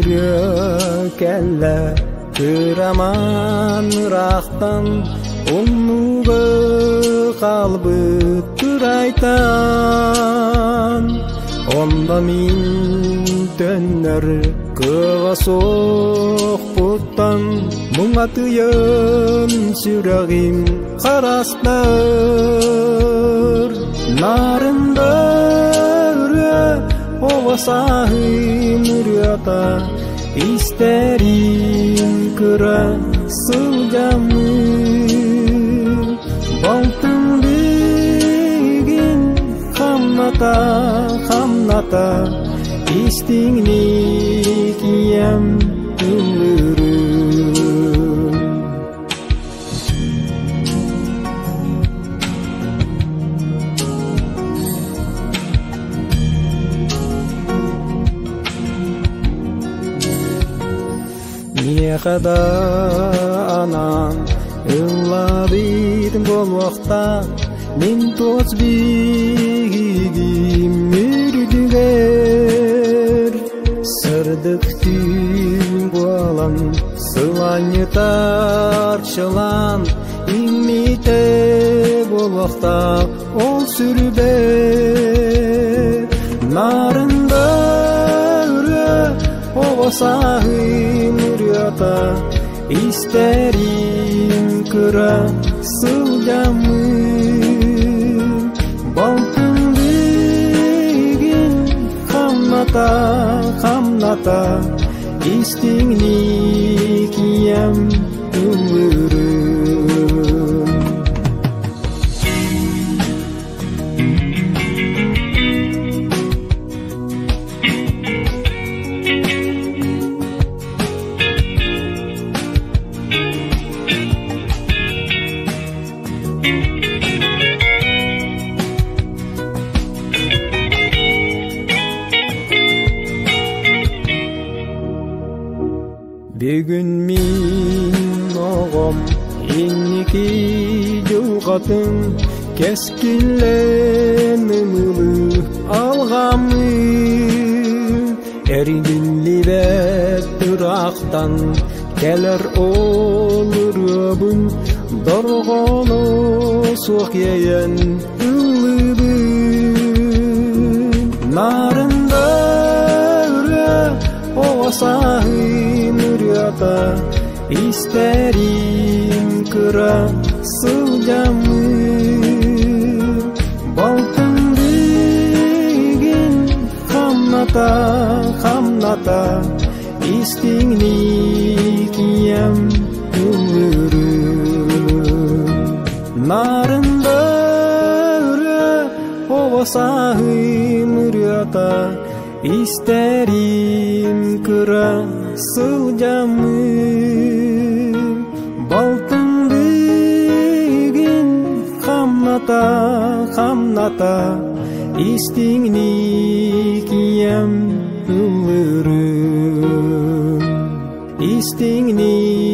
ырыа кэллэ кыраман ыраахтан умнууга хаалбыт ырайтан онно мин төннөр кыаҕа суохпуттан муҥатыйан сүрэҕим харастар нарында ырыа оҕо сааһым ырыата истэрим кыра сылдьаммын балтым билигин хамната хамната истиҥник ийэм ыллыырын. Миэхэ да анаан ыллаабыт буолуохтаах мин туос биһигим үрдүгэр сырдык түүн буолан сыланньытар чылаан иҥмитэ буолуохтаах ол сүрбэ нарында ырыа оҕо сааһым ырыата истэрим кыра сылдьаммын балтым билигин хамната хамната истиҥник ийэм ыллыырын. Бүгүн мин оҕом инники дьылҕатын кэскиллэн ымылыы алҕаммыт эргиллибэт ыраахтан кэлэр ол ырыабын дорҕооно суох иэйэн ыллыыбын нарында ырыа оҕо сааһым ырыата истэрим кыра сылдьаммын балтым билигин хамната хамната истиҥник ийэм ыллыырын нарында ырыа оҕо сааһым ырыата истэрим кыра сылдьаммын балтым билигин хамната хамната истиҥник ийэм ыллыырын истиҥник.